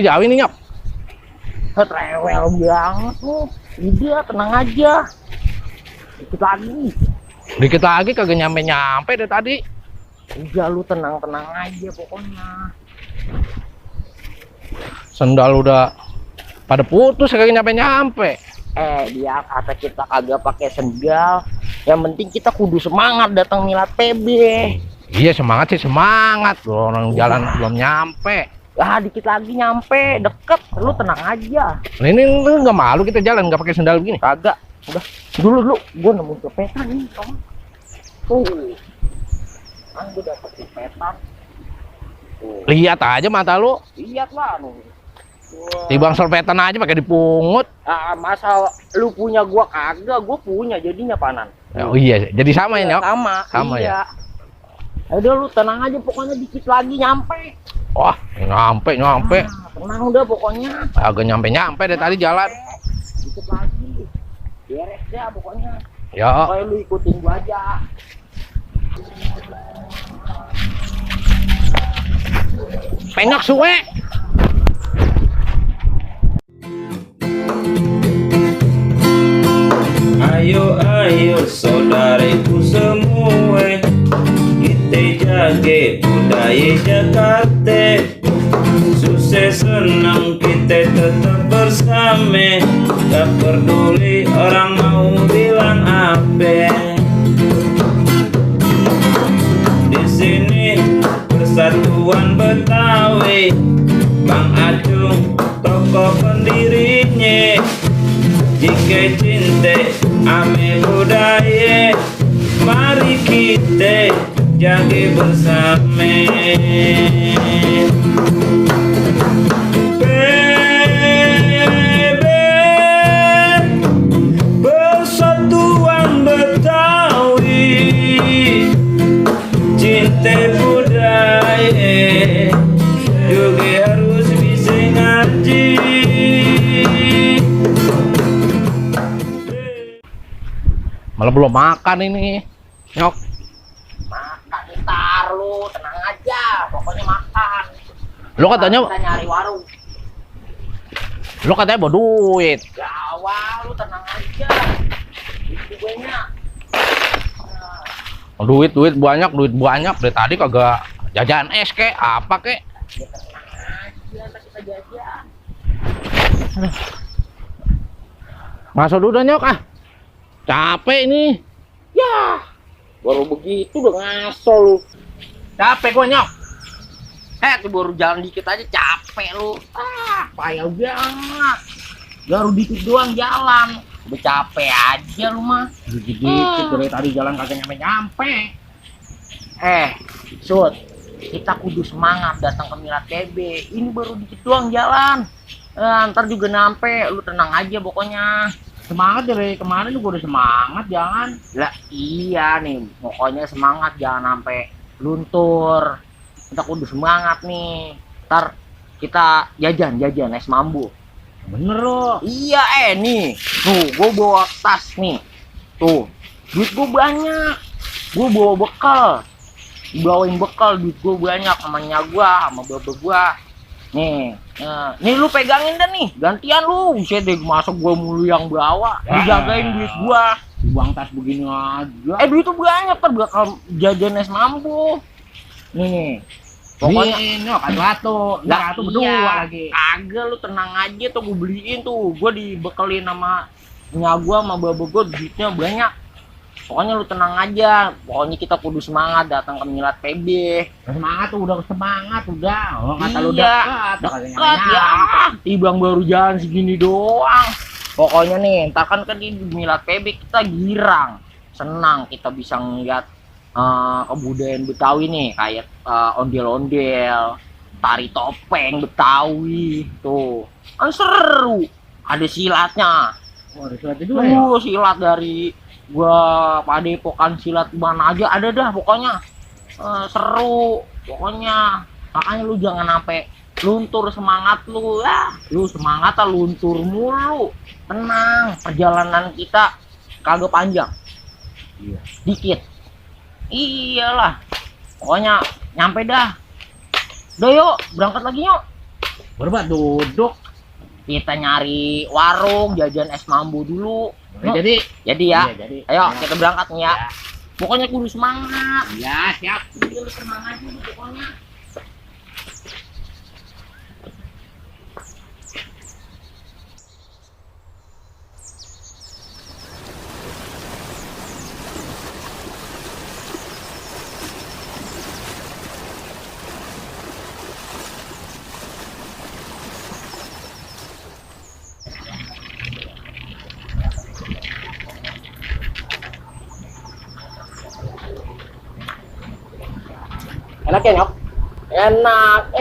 Jauh ini Nyok. Rewel banget lu. Udah tenang aja. Dikit lagi. Dikit lagi kagak nyampe deh tadi. Udah lu tenang-tenang aja pokoknya. Sendal udah pada putus kagak nyampe. Dia kata kita kagak pakai sendal. Yang penting kita kudu semangat datang milad PB. Iya semangat sih semangat. Orang jalan belum nyampe. Dikit lagi nyampe, deket. Lu tenang aja. Ini lu nggak malu kita jalan nggak pakai sendal begini? Kagak. Udah. Dulu gua nemu cepetan nih, kamu. Tuh. Kan gua dapet cepetan. Lihat aja mata lu. Lihat lah lu. Tibang sorpetan aja pakai dipungut. Masa lu punya gua kagak, gua punya jadinya panan. Oh iya, jadi sama ini, Nyok. Sama iya. Udah lu tenang aja pokoknya dikit lagi nyampe. Wah, nyampe. Tenang udah pokoknya. Agak nyampe deh tadi jalan. Dikit lagi. Beres dah pokoknya. Ya. Pokoknya lu ikutin gua aja. Penyok suwe. Ayo saudariku semua, kita jaga budaya Jakarta. Sukses senang kita tetap bersama, tak peduli orang mau bilang apa. Di sini persatuan Betawi, Bang Acung tokoh pendirinya. Jika cinta ame budaya, mari kita jaga bersama. PB Persatuan Betawi, cinta budaya juga harus bisa ngaji. Malah belum makan ini, Nyok. Makan ntar lu, tenang aja. Pokoknya makan. Lu katanya, Kita nyari warung. lu katanya bawa duit. Gawang, lu tenang aja. Itu banyak. Duit banyak. Dari tadi kagak jajan es kek, apa kek? Ya tenang aja, ntar kita jajan. Masuk dulu dah, Nyok ah. Capek ini. Ya, baru begitu udah ngaso lu. Capek gua, Nyok. Tuh baru jalan dikit aja capek lu. Payah banget. Baru dikit doang jalan. Udah capek aja lu mah. Dikit-dikit dari tadi jalan kagak nyampe. Sud, kita kudu semangat datang ke milad PB. Ini baru dikit doang jalan. Ntar juga nyampe. Lu tenang aja pokoknya. Semangat dari kemarin gua udah semangat jangan. Lah iya nih, pokoknya semangat jangan sampai luntur. Kita kudu semangat nih. Ntar kita jajan es mambu. Bener loh. Iya nih. Tuh, gue bawa tas nih. Tuh, duit gue banyak. Gue bawa bekal. Bawain bekal, duit gue banyak sama nyak gue, sama babe gue. Nih, nih lu pegangin dah nih. Gantian lu. Buset deh, masuk gue mulu yang bawa. Dijagain duit gue. Buang tas begini aja. Duit tuh banyak, ntar bakal jajan es mambu. Nih, pokoknya ini ratu berdua lagi. Kagak, lu tenang aja tuh, gue beliin tuh. Gue dibekelin sama nyak gue sama babe gue, duitnya banyak. Pokoknya lu tenang aja. Pokoknya kita kudu semangat datang ke milad PB. Semangat tuh, udah semangat udah. Oh, kata lu Dekat ya. Tibang baru jalan segini doang. Pokoknya nih, ntar kan di milad PB kita girang, senang kita bisa ngeliat kebudayaan Betawi nih, kayak ondel-ondel, tari topeng Betawi tuh kan seru, ada silatnya. Ada silat juga ya? Silat dari gua padepokan silat mana aja ada dah pokoknya. Seru pokoknya, makanya lu jangan sampai luntur semangat lu. Lu semangat luntur mulu. Tenang, perjalanan kita kagak panjang. Iya. Dikit. Iyalah. Pokoknya nyampe dah. Udah yuk, berangkat lagi yuk. Berbat duduk. Kita nyari warung, jajan es mambo dulu. Jadi Jadi ya. Iya, jadi. Ayo Ya. kita berangkat nih ya. Ya. Pokoknya kudu semangat. Ya, siap. Iya, lu semangat dulu pokoknya. Enak ya nyok? Enak,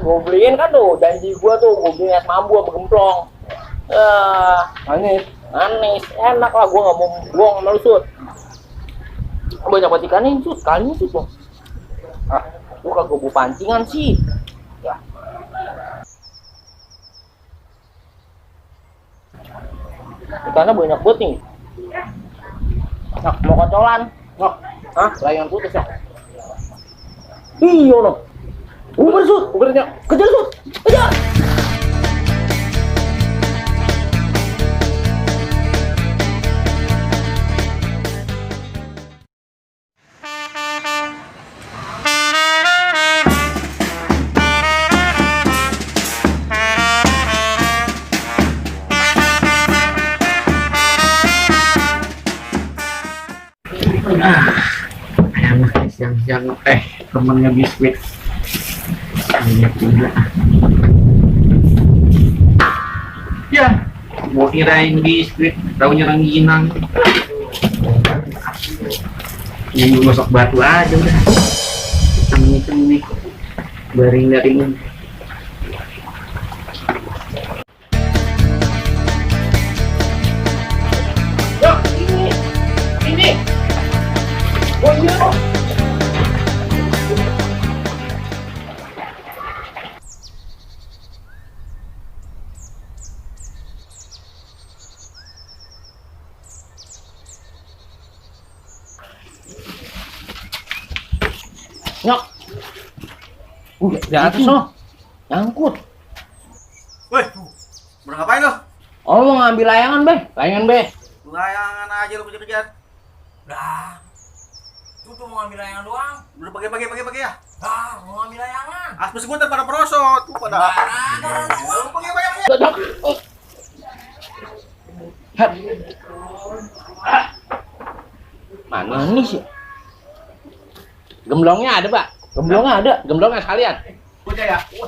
gue beliin kan tuh janji gue tuh, gue beliin es mambu sama gemplong. Manis, enak lah, gue nggak mau bohong sama lu Sud. Banyak banget ikan nih Sud, kali ini Sud bang. Lu kagak gue pancingan sih. Ya. Ikannya banyak banget nih. Nyok, mau kocolan? Nyok, layangan putus nyok. Iya no. Uber Sud, ubernya. Kejar Sud, kejar. Enak siang-siang temennya biskuit. Banyak juga. Ya, mau kirain biskuit, taunya rengginang. Yang gosok batu aja udah. Ini garing-garing. Yuk, ini. Oh iya no. Nyok. Di atas no. Nyangkut. Woi, udah ngapain lo? Oh mau ngambil layangan be. Layangan be. Layangan aja lo kejar-kejar. Dah, lu tuh mau ngambil layangan doang? Udah pakai ya. Dah, mau ngambil layangan. Aspes gue ntar pada merosot. Lu pada. Lu pakai ya. Nyok. Hat. Mana nih sih? Gemblongnya ada, Pak. Gemblongnya ada. Gemblongnya sekalian. Udah ya. Gue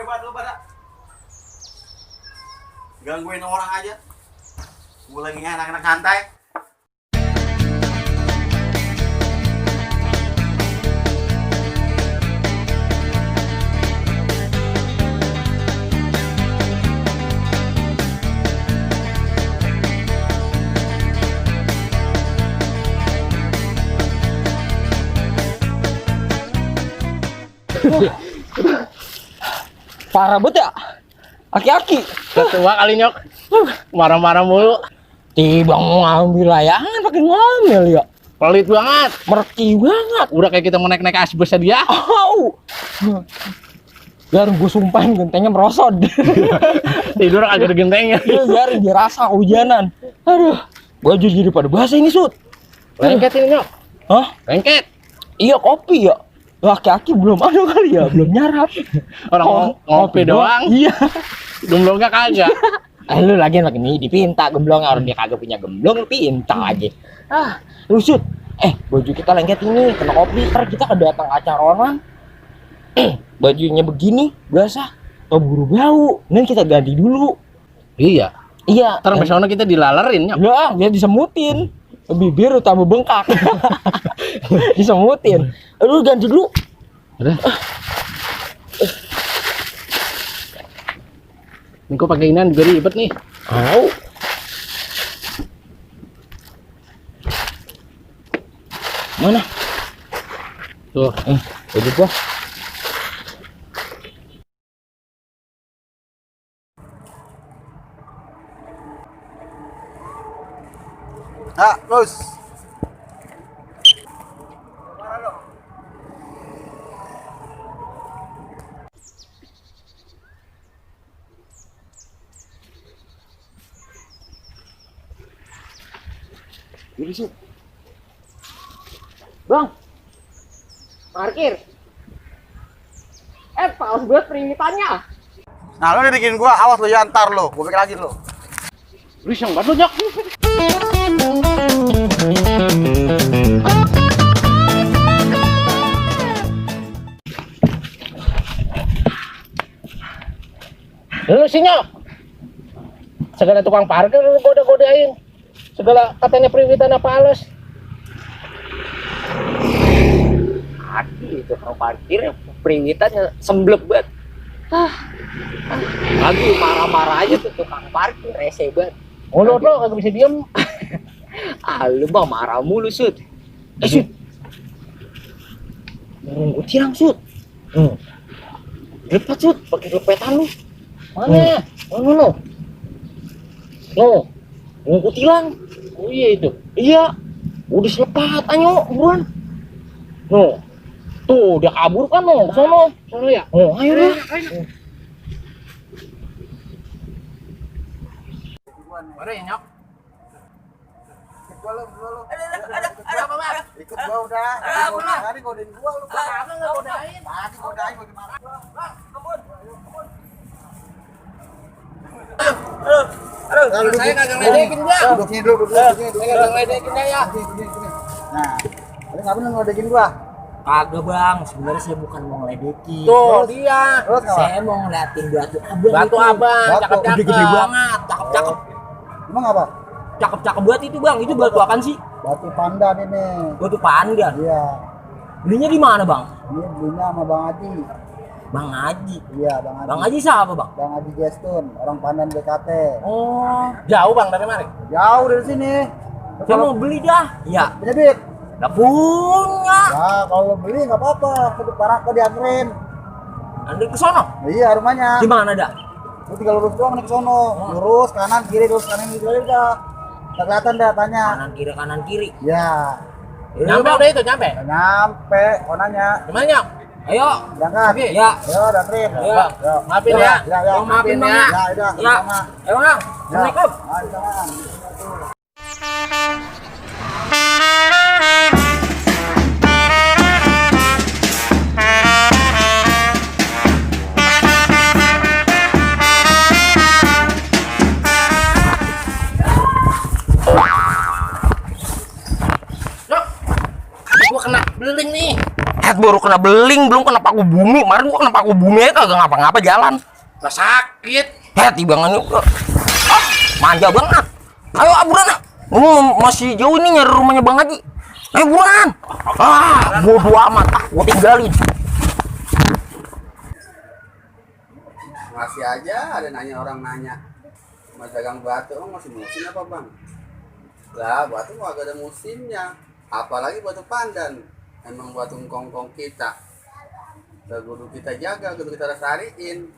banget lu pada. Gangguin orang aja. Gue lagi enak-enak santai. Parah banget ya. Aki-aki. Ketua kali Nyok. Marah-marah mulu. Tiba mau ngambil layangan pakai ngomel ya. Pelit banget. Merki banget. Udah kayak kita mau naik-naik asbesnya dia. Au. Biar gue sumpahin gentengnya merosot. Tidur agak ada gentengnya. Biar dia rasa hujanan. Aduh. Baju jadi pada basah ini Sud. Lengket ini Nyok. Hah? Lengket. Iya kopi ya. Laki-laki belum ada kali ya, belum nyarap. Orang ngopi doang. Iya. Gemblongnya kagak. Lu lagi nih dipinta gemblongnya, orang dia kagak punya gemblong lu pinta aja. Lu Sud. Baju kita lengket ini kena kopi. Ntar kita kedatang acara orang. Bajunya begini, basah. Keburu bau. Nih kita ganti dulu. Iya. Iya. Ntar besok kita dilalerin Nyok. Ya, dia disemutin. Bibir tambah bengkak. Disemutin. Lu ganti dulu. Udah. Ini kok pakai inian juga ribet nih. Au. Mana? Tuh. Baju gua. Ah, terus. Bang, parkir. Pals banget peringitannya. Nah, lu dibikin gua, awas lu ya ntar lu. Gua pikir lagi lu. Risang banget lu, Jak. Lu sinyal. Segala tukang parkir lu goda-godain. Segala katanya periwitan apa halus. Aduh, itu tukang parkir peringitannya semblep banget. Lagi marah-marah aja tuh tukang parkir, rese banget. Mulut lo kagak bisa diem. Lu mah marah mulu, Sud. Sud. Nunggu tiang, Sud. Lepet, Sud. Pakai lepetan lu. Mana? Mana lu? Nunggu tilang. Oh iya itu. Iya. Udah selepat, ayo, buruan. Tuh, dia kabur kan lo, sono. Sono ya. Ayo deh. Mana ya, Nyok? Ada apa, Bang? Ikut gua udah. Tadi godain gua lu. Apa enggak godain? Tadi godain bagaimana? Saya kagak ngeledekin, Bang. Duduk sini dulu, duduk sini. Saya kagak ngeledekin ya. Nah, lu nggak bener ngeledekin gua. Kagak, Bang. Sebenarnya saya bukan mau ngeledekin. Tuh, dia. Terus nggak? Saya mau ngeliatin batu abang. Batu itu. abang, Batu. cakep-cakep. Gede-gede banget, cakep-cakep. Emang apa? Cakep-cakep banget itu, Bang. Itu batu apaan sih? Batu pandan ini. Batu pandan. Iya. Belinya di mana, Bang? Ini belinya sama Bang Haji. Bang Haji. Iya, Bang Haji. Bang Haji siapa, Bang? Bang Haji Gestun, orang Pandan BKT. Oh, Jauh, Bang, dari mana? Jauh dari sini. saya mau beli dah. Iya. Punya duit? Nggak punya. Ya, kalau lo beli nggak apa-apa. Ke parah ke dianterin. Anda ke sono. Iya, rumahnya. Di mana dah? Lu tinggal lurus doang nih ke sono. Lurus kanan kiri, lurus kanan kiri udah. Nggak kelihatan dah, tanya. Kanan kiri. Ya. Nyampe udah itu, nyampe. Udah nyampe, onanya. Gimana, Nyok? Ayo. Berangkat. Ya. Ayo, dianterin. Ayo. Yo. Maafin ya. Ya, ya. Bang, maafin, Bang, ya. ya. Ya, udah. Ya. Sama. Ayo, Bang. Assalamualaikum. Ya. Waalaikumsalam. Gua kena beling nih. Baru kena beling, belum kena paku bumi. Kemarin gua kena paku bumi aja kagak ngapa-ngapa jalan. Lah sakit. Tibangannya manja banget. Ayo buruan ah. Masih jauh ini nyari rumahnya Bang Haji. Ayo buruan. Bodo amat. Gua tinggalin. Masih aja ada orang nanya. Mas dagang batu, masih musim apa bang? Lah batu mah agak ada musimnya. Apalagi batu pandan. Emang batu kongkong kita. Kudu kita jaga, kudu kita lestariin.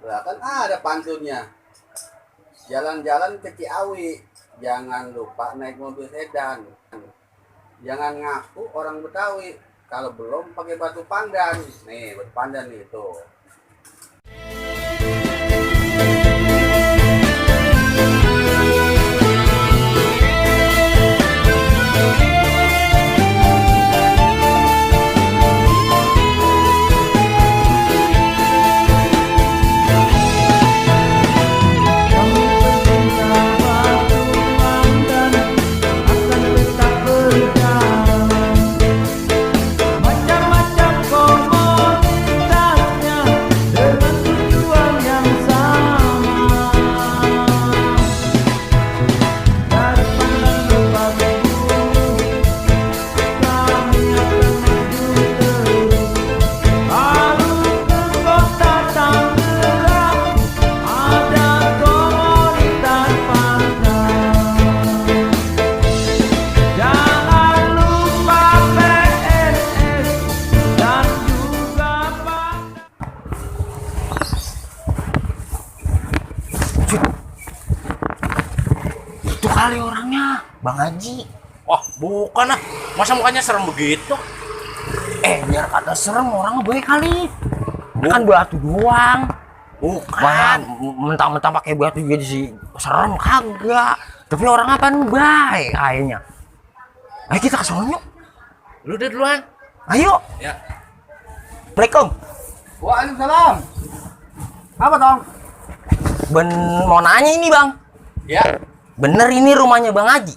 Lah kan ada pantunnya. Jalan-jalan ke Ciawi, jangan lupa naik mobil sedan. Jangan ngaku orang Betawi kalau belum pakai batu pandan. Nih, batu pandan nih tuh. Macam-macam komoditasnya kali orangnya, Bang Haji. Wah, bukan ah. Masa mukanya serem begitu? Biar kata serem orangnya baik kali. Kan batu doang. Bukan. Mentang-mentang pakai batu jadi sih serem kagak. Tapi orangnya kan baik kayaknya. Ayo kita ke sono yuk. Lu udah duluan. Ayo. Ya. Assalamualaikum. Waalaikumsalam. Apa Tong? Mau nanya ini Bang. Ya. Bener ini rumahnya Bang Haji?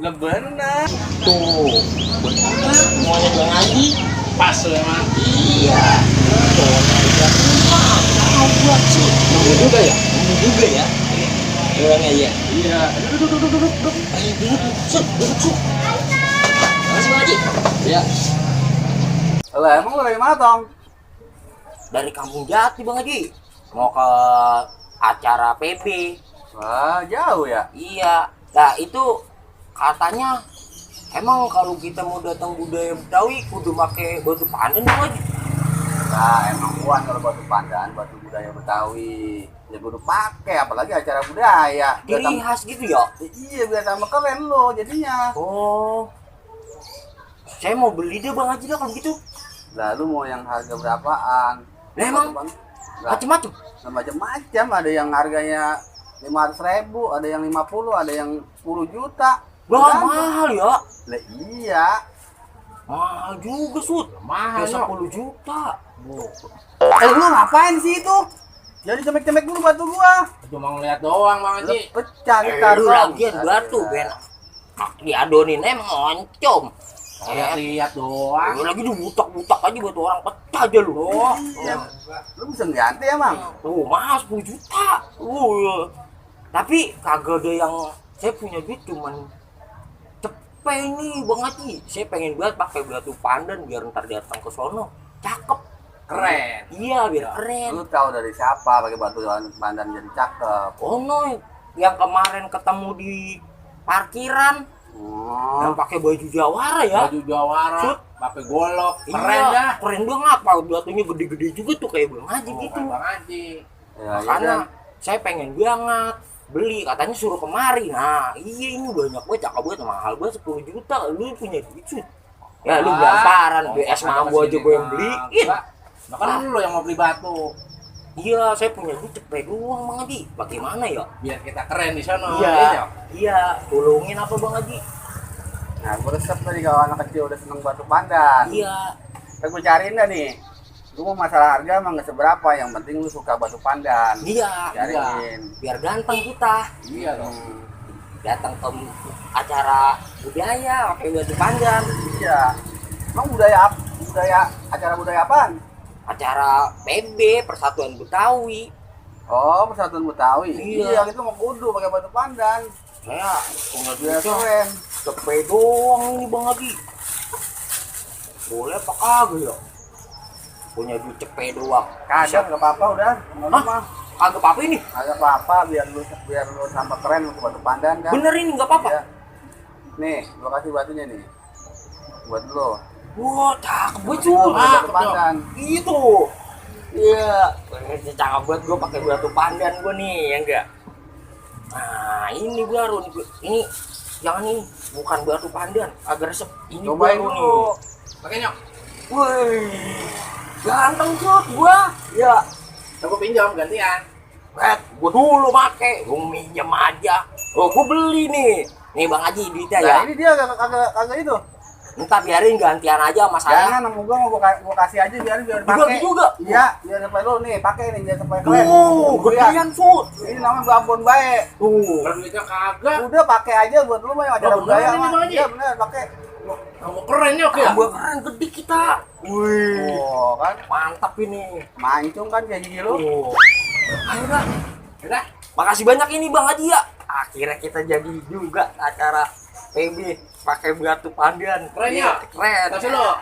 Lah bener. Tuh. Bener rumahnya Bang Haji. Pas lu emang. Iya. Tahu buat sih. Nunggu juga ya? Ini juga ya. Orangnya ya. Iya. Duduk. Ayo duduk. Makasih Bang Haji. Ya. Lah emang lu dari mana Tong? Dari Kampung Jati Bang Haji. Mau ke acara PB. Wah, jauh ya. Iya. Nah itu katanya emang kalau kita mau datang budaya Betawi kudu pakai batu pandan Bang Haji. Nah, emang kuat kalau batu pandan, batu budaya Betawi. Ya kudu pakai, apalagi acara budaya. Biar Ciri khas gitu ya. Iya, biar tambah keren lo jadinya. Oh. Saya mau beli deh Bang Haji dah kalau gitu. Lalu mau yang harga berapaan? Lah emang macem-macem. Macam-macam, ada yang harganya 500.000, ada yang 50, ada yang 10 juta. Wah Tergantung. mahal ya. Lah iya. Mahal juga Sud. Mahal, Kayak Nyok. 10 juta. Lu ngapain sih itu? Jadi cemek-cemek dulu batu gua. Cuma ngeliat doang Bang Lu Haji. pecah ntar. Lu Bang. lagian batu Ben. Diadonin emang oncom. Lihat doang. Lu lagi dibutak-butak aja batu orang pecah aja lu. Iya. Lu bisa ganti emang? Tuh mahal 10 juta. Iya. Tapi kagak ada yang saya punya duit cuman cepet ini Bang Haji. Saya pengen banget pakai batu pandan biar ntar datang ke sono cakep. Keren. Iya biar keren. Lu tahu dari siapa pakai batu pandan jadi cakep? Oh no, yang kemarin ketemu di parkiran Oh. yang pakai baju jawara ya. Baju jawara, Sud. pakai golok. Keren Iya, dah. keren banget. Batunya gede-gede juga tuh kayak Bang Haji gitu. Bang Haji. Ya, Makanya iya, saya pengen banget beli, katanya suruh kemari. Nah iya ini banyak banget, cakep banget, mahal banget 10 juta. Lu punya duit Sud. Ya lu gamparan, BS mambu aja gue yang beliin. Nah, kan lu yang mau beli batu. Iya saya punya duit cepet doang Bang Haji. Bagaimana ya? Biar kita keren di sana. Iya, iya, tolongin apa Bang Haji? Nah, gue resep tadi kalau anak kecil udah seneng batu pandan. Iya. Kan gue cariin dah nih. Lu mau masalah harga emang nggak seberapa, yang penting lu suka batu pandan. Iya, Cariin. biar ganteng kita. Iya dong. Datang ke acara budaya pakai batu pandan, Iya. Emang budaya acara budaya apaan? acara PB Persatuan Betawi. Oh, Persatuan Betawi. Iya. Itu mau kudu pakai batu pandan. Saya punya Biar duitnya keren. cepet doang ini Bang Haji. Boleh apa kagak ya? Punya duit cepet doang. Kagak nggak apa-apa udah. Nggak Hah? apa. Kagak apa-apa ini? Kagak apa-apa biar lu tambah keren lu ke batu pandan kan. Bener ini nggak apa-apa. Iya. Nih, gua kasih batunya nih. Buat lu. Wah, cakep banget Lu cuy. pakai batu pandan. Itu. Iya, cakep banget gue pakai batu pandan gue nih, ya enggak? Nah, ini baru nih. Ini jangan ini, bukan batu pandan, agak resep. Ini Cobain baru dulu. nih. Pakai Nyok. Wih, ganteng cut gua. Ya, Aku pinjam gantian. gua dulu make, gua minjem aja. Oh, gua beli nih. Nih Bang Haji duitnya ya. Nah, ini dia kagak itu. Entah biarin gantian aja sama saya. Jangan sama gua mau gua kasih aja biar Dibagi pakai. juga. Iya, biar sampai lu nih pakai nih biar sampai keren. Tuh, gedean Sud. Ini namanya babon baik. Tuh. Kalau duitnya kagak. Udah pakai aja buat lu mah yang acara Oh, beneran budaya ini, mah. Bang Haji? Iya benar, pakai. Kamu keren Nyok ya. Tambah keren gede kita. Wih, Oh, kan mantap ini. mancung kan kayak gigi lu. Tuh. Ayo dah. Udah. Makasih banyak ini Bang Haji ya. Akhirnya kita jadi juga acara PB pakai batu pandan. Keren ya? Keren. Kasih lo.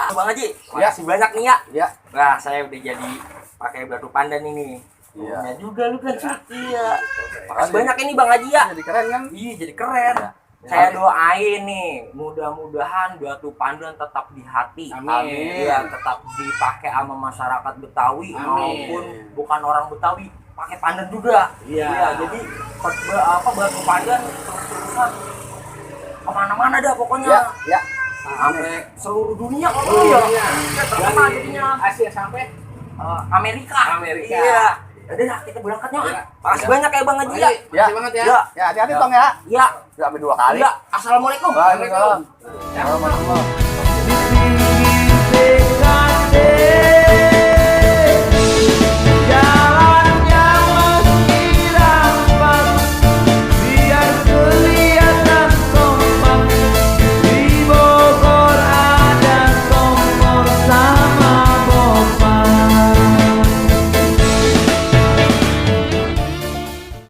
Bang Haji, makasih banyak nih ya. Ya. Nah, saya udah jadi pakai batu pandan ini. Iya. Punya juga lu kan Sud. Iya. Makasih banyak ini Bang Haji ya. Jadi keren kan? Iya, jadi keren. Saya doain nih, mudah-mudahan batu pandan tetap di hati. Amin. Iya, tetap dipakai sama masyarakat Betawi Amin. maupun bukan orang Betawi, pakai pandan juga. Iya. Jadi batu pandan terus Kemana-mana dah pokoknya. Ya, ya. Sampai seluruh dunia kalau Seluruh ya. dunia. Iya, terkenal jadinya. Asia sampai Amerika. Amerika. Iya. Udah dah, kita berangkatnya. Iya. Makasih banyak ya Bang Haji ya. Ya, Makasih banget ya. Ya. ya hati-hati Tong ya. Iya. Sampai 2 kali. Iya. Assalamualaikum. Waalaikumsalam. Ya. Warahmatullahi.